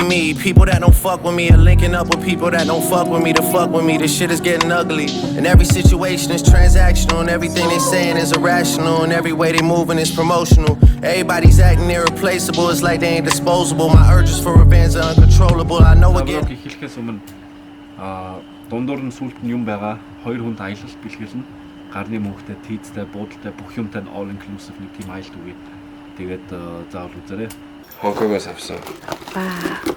me. People that don't fuck with me are linking up with people that don't fuck with me to fuck with me. This shit is getting ugly. And every situation is transactional, and everything they saying is irrational, and every way they moving is promotional. Everybody's acting irreplaceable, it's like they ain't disposable. My urges for revenge are uncontrollable. I know it Vlog get эхлэхээс өмнө дундуур нь сүлд нь юм байгаа. Хоёр хүнд аялалт бэлгэлнэ. Гарны мөнгөтэй, тийзтэй, буудалтай бүх юмтай нь all inclusive нэг тийм аялалт өгье. Тэгээд заавал үзээрэй. Хонконгоос авсан. Вау.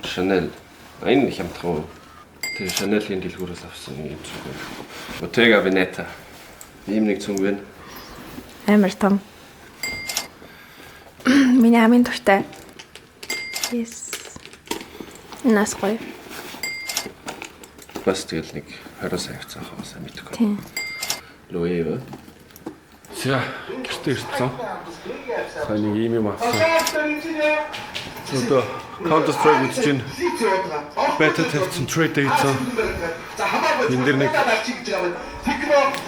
Chanel. Энэ хямдхан уу? Тэгээ Chanel-ийн дэлгүүрээс авсан юм цүнх байна. Bottega Veneta. Ийм нэг цүнх байна. Амар том. Миний хамгийн дуртай. Yes. Нас гоё. Бас тэгэл нэг 20 сая авсан хаа сайн мэдэхгүй. Тийм. Louis вэ? За, гэртээ ирсэн. Сайн нэг ийм юм авсан. Одоо Counter Strike үзэж байна. Beta тавьсан, trade хийсэн. Энэ дэр нэг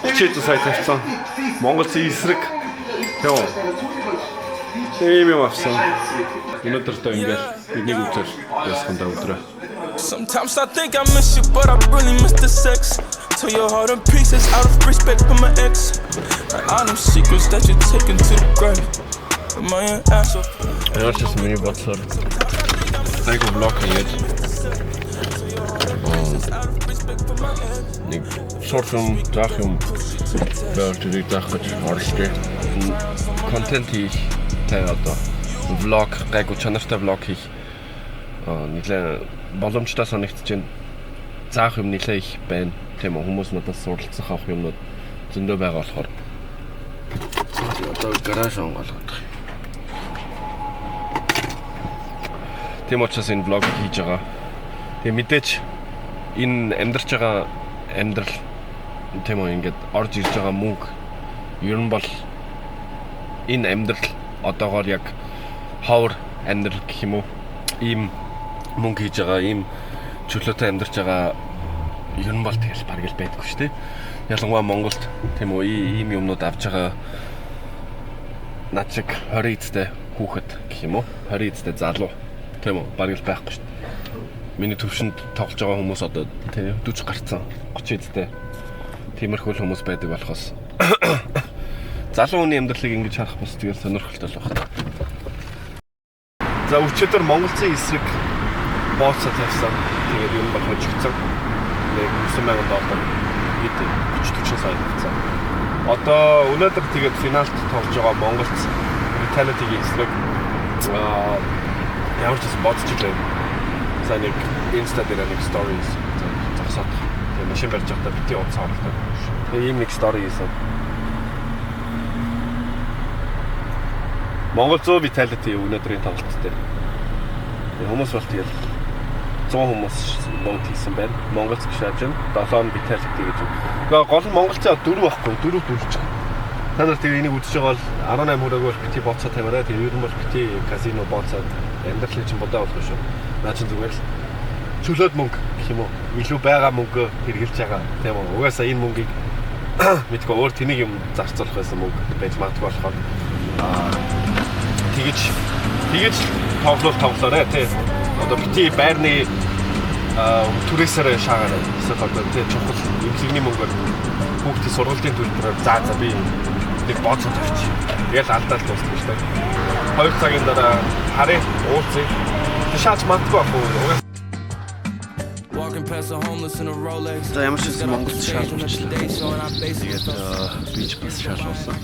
30 сая тавьсан. Монгол цэг эсрэг. Тийм үү? Тийм юм авсан. Өнөөдөртөө ингээл энийг үзэл ясхандаа өдрөө. Sometimes I think I miss you, but I really miss the sex. Tear your heart in pieces out of respect for my ex. Like all them secrets that you taken to the grave. Am I an asshole? Ямар ч гэсэн миний бодлоор айгу vlog хийгээд нэг short film заах юм байвал тэрийг заах гэж оролдъё. Контент хийх тэ одоо vlog гайгүй чанартай vlog хийх нэлээ боломжтой санагдаж байна. Заах юм нэлээ их байна. Тийм үү, хүмүүс надаас суралцах авах юмнууд зөндөө байгаа болохоор одоо гараж онгойлгох. Тийм учраас энэ vlog хийж байгаа. Тэгээ мэдээж энэ амьдарч байгаа амьдрал тийм үү ингээд орж ирж байгаа мөнгө ер нь бол энэ амьдрал одоогоор яг ховор амьдрал гэх юм уу ийм мөнгө хийж байгаа ийм чөлөөтэй амьдарч байгаа ер нь бол тэгэл бараг л байдаггүй шүү дээ. Ялангуяа Монголд тийм үү ийм юмнууд авч байгаа над шиг 20 эцтэй хүүхэд гэх юм уу 20 эцтэй залуу тийм үү бараг л байхгүй шүү дээ. Миний төвшөнд тоглож байгаа хүмүүс одоо тийм 40 гарцсан 30 эцтэй тиймэрхүү л хүмүүс байдаг болохоос залуу хүний амьдралыг ингэж харах бас тэгэл сонирхолтой л байна. За өчигдөр Монголын эсрэг бооцоо тавьсан. Тэгээд ер нь бол хожигдсон. Нэг 9,000 доллар хэд 30 40 сая тавьсан. Одоо өнөөдөр тэгээд финалд тоглож байгаа Монголц Vitality-гийн эсрэг ямар ч гэсэн бодож илээ. За нэг Insta дээр нэг stories зогсоод тэгээд машин барьж байхдаа бити утас оролдог. Тэгээд ийм нэг story хийсэн. Монгол зөө Vitality өнөөдрийн тоглолт дээр. Тэгээд хүмүүс бол тэгэл 100 хүмүүс vote хийсэн байна. Монголц гэж шааж байна. 7 нь Vitality гэж. Гэхдээ гол нь Монголцын 4 байхгүй, 4 дөрвч. Та нар тэгээ энийг үзэж байгаа бол 18 хүрээгүй бол бити бооцоо тавиарай. Тэгээ ер нь бол бити казино бооцоо амьдралын чинь бодоо болох шүү. Наа чинь зүгээр л чөлөөд мөнгө гэх юм уу? Илүү байгаа мөнгө хэрглэж байгаа. Тийм үү? Угаасаа энэ мөнгийг мэдгүй өөр тэнийг юм зарцуулах байсан мөнгө байж магадгүй болохоор тэгэж тоглол тоглоорой тий. Одоо бити байрны түрээсээр шаагаарай. Эсвэл одоо тий чухал эмнэлэгний мөнгөөр хүүхдийн сургуулийн төлбөрөөр за би нэг бооцоо тавьчих. Тэгэл алдаал дуусна шүү дээ. 2 цагийн дараа харъя уулзъя. Тэг шаач магадгүй ах уу. Walking past the homeless in a Rolex. За ямар ч гэсэн Монголд шалгуулчлаа. Тэгээд би ч бас шалгуулсан.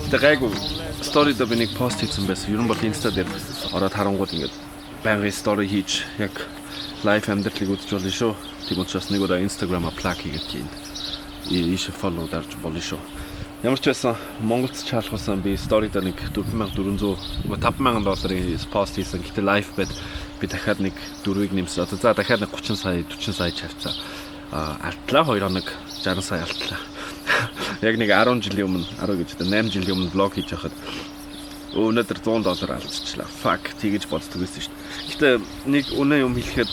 Гэтэ гайгүй story-да би нэг пост хийсэн байсан. Ер нь бол Insta дээр ороод харангууд ингээд байнгын story хийж яг live амьдралыг үзэж болно шүү. Тийм учраас нэг удаа Instagram-а plug хийгээд чинь ийш follow дарж болно шүү. Ямар ч байсан Монголд чалхуулсан би story-да нэг 4400 5000 долларын пост хийсэн. Гэтэ live байд би дахиад нэг дөрвийг нэмсэн. Одоо за дахиад нэг 30 сая 40 сая чавцаа. Алдлаа 2 хоног 60 сая алдлаа. Яг нэг 10 жилийн өмнө 10 гэж одоо 8 жилийн өмнө vlog хийж байхад өнөөдөр 100 доллар алдчихлаа. Fuck тэгэж боддог байсан шүү дээ. Гэтэ нэг үнэ юм хэлэхэд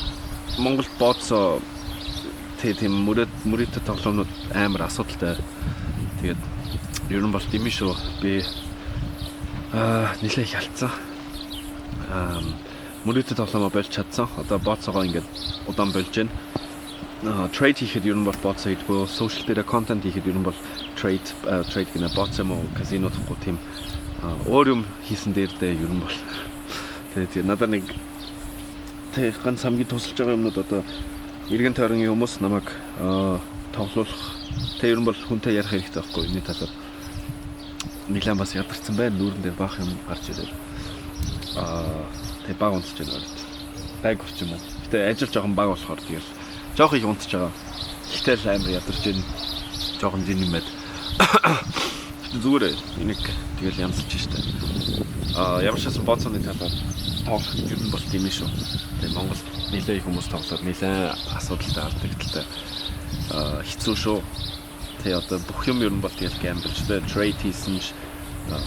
Монголд бооцоо тийм мөрөөдтэй тоглоомнууд амар асуудалтай. Тэгээд ер нь бол дэмий шүү. Би нэлээ их алдсан. Мөрөөдө тоглоомоо болж чадсан. Одоо бооцоогоо ингээд удаан болж байна. Trade хийхэд ер нь бол бооцоо хийдгүү, social дээр content хийхэд ер нь бол trade гэнэ, бооцоо юм уу, казино гэхгүй тийм өөр юм хийсэн дээр дээ ер нь бол. Тэгээд надад нэг тэг ганц хамгийн тусалж байгаа юмнууд одоо эргэн тойрны хүмүүс намайг тоглуулах, тэг ер нь бол хүнтэй ярих хэрэгтэй байхгүй, энэ талаар нэлээд бас ядарсан байна. Нүүрэн дээр баах юм гарч ирээд тэг баг унтж байна оройт. Байг орч юм уу. Гэтэ ажил жоохон баг болохоор тэгэл жоох их унтж байгаа. Гэтэл амар ядарч байна. Жоохон зин юм байд. Гэтэ зүгээр энийг тэгэл янзалж штэ. Ямар ч байсан бооцооны талаар тоглох ер нь бол тийм шүү. Тэгээ Монгол нэлээд их хүмүүс тоглоод нэлээд асуудалтай, алдагдaltaй, хэцүү шүү. Тэгээ одоо бүх юм ер нь бол тэгэл gamble ч дээ, trade хийсэн ч,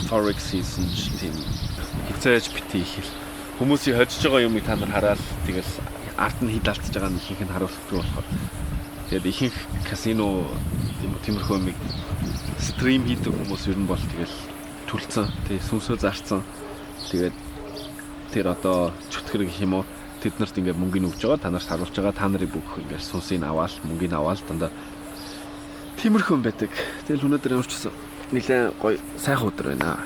forex хийсэн ч тийм хизээж бити их л хүмүүсийн хожиж байгаа юмыг та нар хараад тэгэл ард нь хэд алдчихж байгаа нь ихэнх нь харуулдаг болохоор тэгээд ихэнх казино тиймэрхүү юмыг stream хийдэг хүмүүс ер нь бол тэгэл түлцэн, тэг сүнсөө зарцсан. Тэгээд тэр одоо чөтгөр гэх юм уу, тэд нарт ингээд мөнгөний өгж байгаа, та нарт харуулж байгаа, та нарын бүх ингээд сүнсийг аваал, мөнгөний аваал, дандаа тиймэрхүү юм байдаг. Тэгэл өнөөдөр ямар ч гэсэн нэлээд гоё сайхан өдөр байна.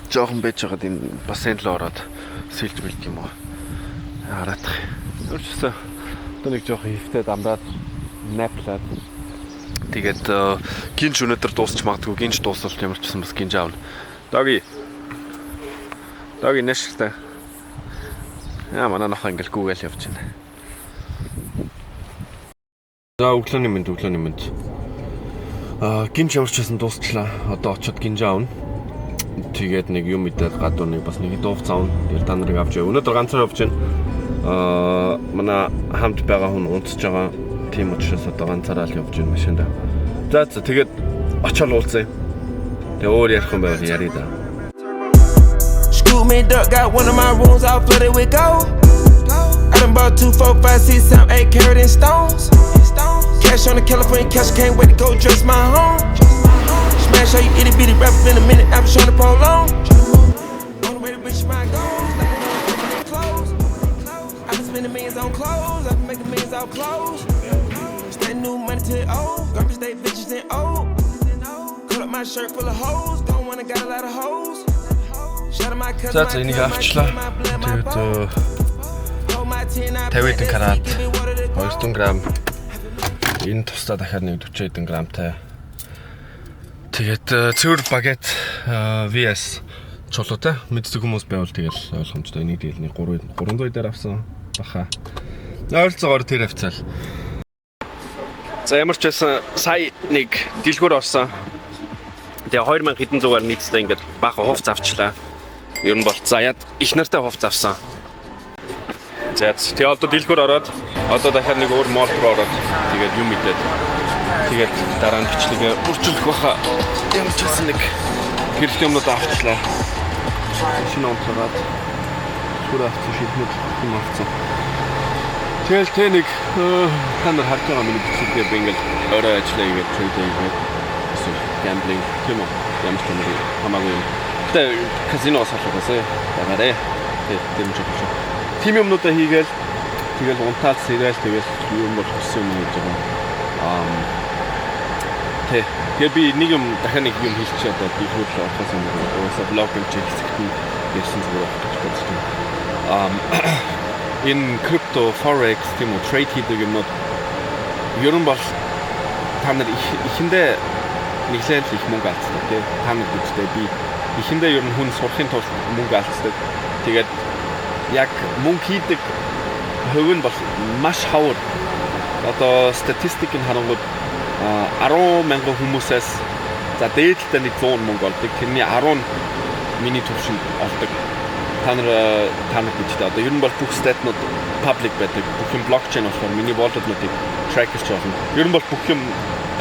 Жохон байж байгаад энэ бассейн руу ороод сэлж мэлт юм уу. Хараадах. Ямар ч гэсэн одоо нэг жоохон хөвтэй дамраад nap лаад тэгээд гинж өнөөдөр дуусч магадгүй, гинж дуусвал ямар ч гэсэн бас гинж аавна. Doggy. Doggy нэштэй. Яа, манай нохоо ингээл гүгээл явж байна. За, өглөөний мэнд, өглөөний мэнд. Гинж ямар ч байсан дуусчлаа. Одоо очиод гинж аавна. Тэгээд нэг юм идээд гадуур нэг бас нэг дуух заавна. Тэгээд та нарыг авч яваа. Өнөөдөр ганцаар явж байна. Манай хамт байгаа хүн унтж байгаа. Тийм учраас одоо ганцаараа л явж байна машиндаа. За, тэгээд очиод уулзъя. Тэгээ өөр ярих юм байвал яръя да. Screw me duck, got one of my rooms all flooded with gold. I done bought 2, 4, 5, 6, 7, 8 carat in stones. Cash on the California cash, can't wait to go dress my home. Smash how you itty bitty rap in a minute, I'm trying to prolong. On the way to reach my goals, like I'm clothes. I've been spending millions on clothes, I've been making millions off clothes. Stay new money to old, garbage day bitches and old. Cut up my shirt full of hoes, don't wanna got a lot of hoes. Shout out my cousin, За, энийг авчлаа. Тэгээд 50 хэдэн карат, 200 грамм. Энэ тусдаа дахиад нэг 40 хэдэн грамтай. Тэгээд цэвэр багет VS чулуутай, мэддэг хүмүүс байвал тэгэл ойлгомжтой. Энийг тэгэл нэг 3 300 дээр авсан баха. Ойролцоогоор тэр хавцаал. За, ямар ч байсан сая нэг дэлгүүр орсон. Тэгээ 2000 хэдэн зуугаар нийцтэй ингээд баахан хувц авчлаа. Ер нь бол заяад их нартай хувц авсан. За, тэгээ одоо дэлгүүр ороод, одоо дахиад нэг өөр mall руу ороод тэгээд юм идээд тэгээд дараа нь бичлэгээ үржүүлэх баха. Ямар ч байсан нэг хэрэгтэй юмнууд авчлаа. Шинэ онцлогоод сүр авсан, шилмэд юм авсан. Тэгэл тэ нэг та нар харж байгаа миний бичлэгээр би ингээл орой ажиллаа хийгээд, trade хийгээд, эсвэл gambling тийм үү, ямар ч юм хамаагүй юм. Гэтэ казиноос холоогоосаа байгаарэ. Тэ тийм ч шүү. Тим юмнуудаа хийгээл тэгэл унтаал сэрэл тэгэл юм бол хүссэн юм хийж байгаа. Тэ. Тэгээ би нэг юм дахиад нэг юм хэлчих, одоо би хөөдлө орохоос өмнө угаасаа vlog юм чи хэсэгт нь ярьсан зүгээр байх гэж бодож байна. Энэ крипто, forex тийм үү, trade хийдэг юмнууд ер нь бол та нар эхэндээ нэлээд л их мөнгө алддаг тий. Та нар гэжтэй би эхэндээ ер нь хүн сурахын тулд мөнгө алддаг. Тэгээд яг мөнгө хийдэг хувь нь бол маш ховор. Одоо статистикийг харангууд 10 мянган хүмүүсээс за дээдэлтэй нэг 100 мөнгө олдог. Тэрний 10 нь миний төвшөнд олдог. Та нар гэжтэй одоо ер нь бол бүх stat нууд public байдаг. Бүх юм блокчейн болохоор миний wallet-нуудыг track-лж болно. Ер нь бол бүх юм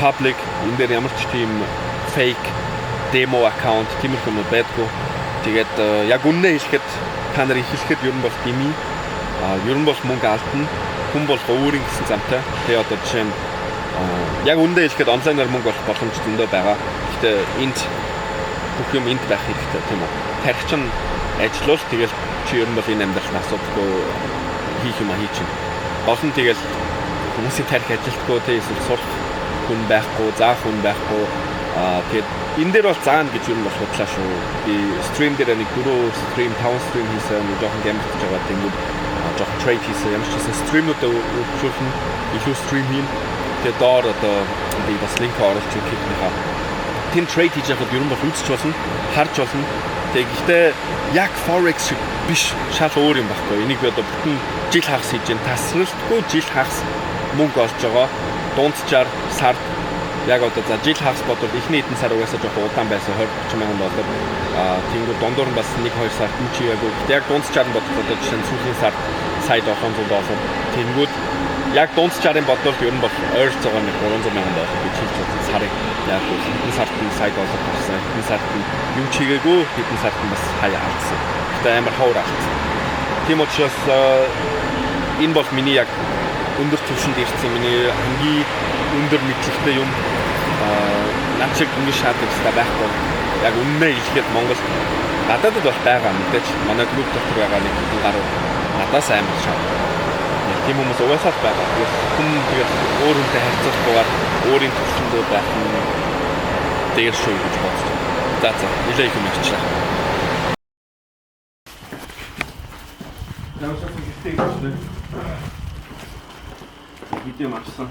public. Энэ дээр ямар ч тийм fake demo account тиймэрхүү юм байдгүй. Тэгээд яг үннээ хэлэхэд та нар эхлэхэд ер нь бол дими. А ер нь бол мөнгө алдна. Хүн бол өөрийн гэсэн замтай. Тэгээ одоо жишээ нь яг үнэндээ хэлэхэд онлайнаар мөнгө олох боломж зөндөө байгаа. Гэхдээ энд бүх юм энд байх хэрэгтэй тийм үү? Тарих чинь ажиллавал тэгэл Чи ер нь бол энэ амьдралд асуудалгүй хийх юм а хийчин. Гол нь тэгэл хүмүүсийн тарих ажилтгүй те, эсвэл сурах хүн байхгүй, заах хүн байхгүй. Тэгээд энэ дээр бол заана гэж ер нь бол худлаа шүү. Би stream дээр нэг 4 stream, 5 stream хийсэн, нэг жоохон гэмтэж байгаа. Тэнгүүд жоохон trade хийсэн. Ямар ч гэсэн stream үүдээ өргөжүүлнэ, илүү stream хийн. Тэгээд доор одоо би бас link оруулж өгөх хийхнийхаа. Тэн trade хийж байхад ер нь бол үзэж болно, харж болно. Тэгээ гэхдээ яг forex шиг биш, шал өөр юм байхгүй. Энийг би одоо бүтэн жил хагас хийж байна. Тасралтгүй жил хагас мөнгө олж байгаа. Дунджаар сард яг одоо за жил хагас бодвол эхний хэдэн сар угаасаа жоохон удаан байсан, 20 30 мянган доллар. Тэнгүү дундуур нь бас 1 2 сард юу ч хийгээгүй. Гэхдээ яг дунджаар нь бодвол одоо жишээ нь сүүлийн сард сая 700 доллар. Тэнгүүд яг дунджаарын бодвол ер нь бол ойролцоогоор нэг 300 мянган доллар гэж хэлж байна сарыг. Яг үл хэдэн сард нь сая доллар гарсан. Хэдэн сард нь юу ч хийгээгүй, хэдэн сард нь бас хаяа алдсан. Гэхдээ амар ховор алдсан. Тийм учраас энэ бол миний яг өндөр түвшинд ирсэн, миний хамгийн өндөр мэдлэгтэй юм. Над шиг ингэж шаадаг хэвээр байхгүй. Яг үннээ хэлэхэд Монгол гадаадд бол байгаа мэдээч. Манай групп дотор байгаа нэг хэдэн гаруй надаас амар шаадаг. Тийм хүмүүс угаасаа л байгаа. Тэгэл хүн тэгэл өөр хүнтэй харьцуулахгүйгээр өөрийн түвшиндөө байх нь дээр шүү гэж бодож байна. За, нэлээ их юм ярьчлаа. Ямар ч гэртээ гэж нэ. Видео марсан.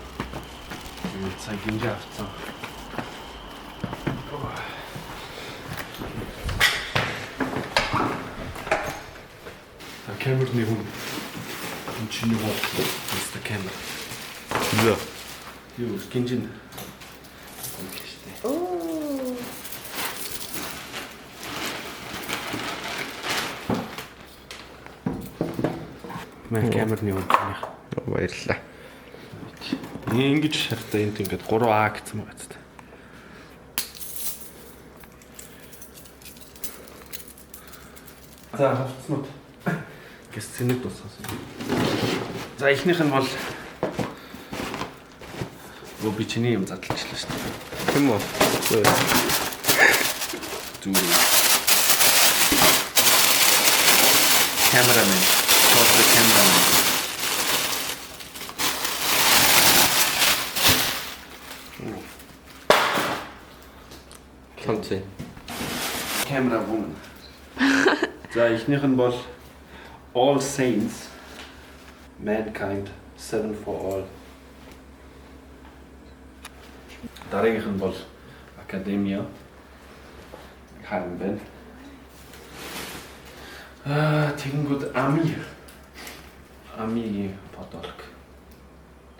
Тэгээд сая гинжээ авцсан. За, камерны хүн, энэ чиний гол Mr. Camera. Юу? Юу, гинжин. Оо. Мэн камерны хүн чинийх. Баярлалаа. Ингэж шахта энд ингээд 3А гэсэн байгаа ч. За, хувцснууд. Гэс цэнэг дууссан. За, эхнийх нь бол Өө, би чиний юм задлчлаа шүү дээ. Тийм үү? Зүгээр. Cameraman. Total cameraman. Сонцсон. Camera woman. За, эхнийх нь бол All Saints, Mankind, Seven for All. Дараагийнх нь бол Academia. Харин байна. Тэгэнгүүт Ами. Ами футболк.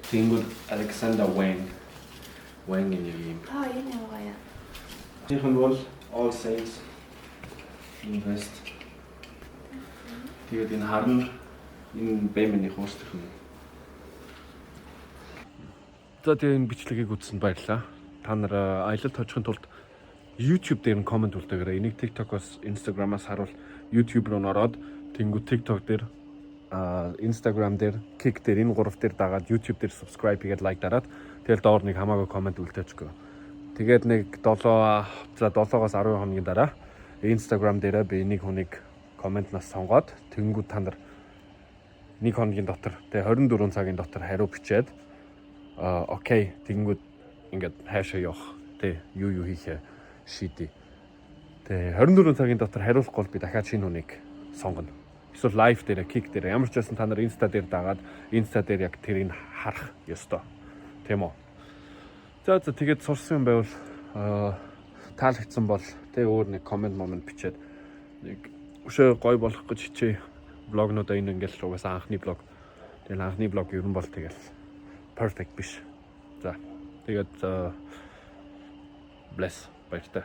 Тэгэнгүүт Alexander Wang. Wang-ийн нэг юм. Аа, энэ ямар гоё. Эхнийх нь бол All Saints Invest. Тэгээд энэ харна, энэ Бэмэний хуурсдах юм. За, тэгээ энэ бичлэгийг үзсэнд баярлалаа. Та нар аялалд очихын тулд YouTube дээр нь comment үлдээгээрэй. Энийг TikTok-оос, Instagram-аас харуул YouTube руу н ороод, тэнгуү TikTok дээр, Instagram дээр, Kick дээр, энэ гурав дээр дагаад, YouTube дээр subscribe хийгээд, like дараад, тэгэл доор нэг хамаагүй comment үлдээчихгүй. Тэгээд нэг 7, за, 7-оос 10 хоногийн дараа Instagram дээрээ би нэг хүнийг comment наас сонгоод, тэнгуү та нар нэг хоногийн дотор, тэгээ 24 цагийн дотор хариу бичээд, okay, тэгэнгүүт ингээд хайшаа явах тэ юу юу хийхээ шийдээ. Тэгээ 24 цагийн дотор хариулахгүй бол би дахиад шинэ хүнийг сонгоно. Эсвэл live дээр, Kick дээр, ямар ч байсан та нар Insta дээр дагаад, Insta дээр яг тэрийг харах ёстой. Тийм үү? За, тэгээд сурсан юм байвал, таалагдсан бол тэ өөр нэг comment момент бичээд нэг өшөө гой болох гэж хичээ. Vlog нуудаа энэ ингээл угаасаа анхны vlog. Тэгэл анхны vlog ер нь бол тэгэл perfect биш. За, тэгээд bless, баяртай.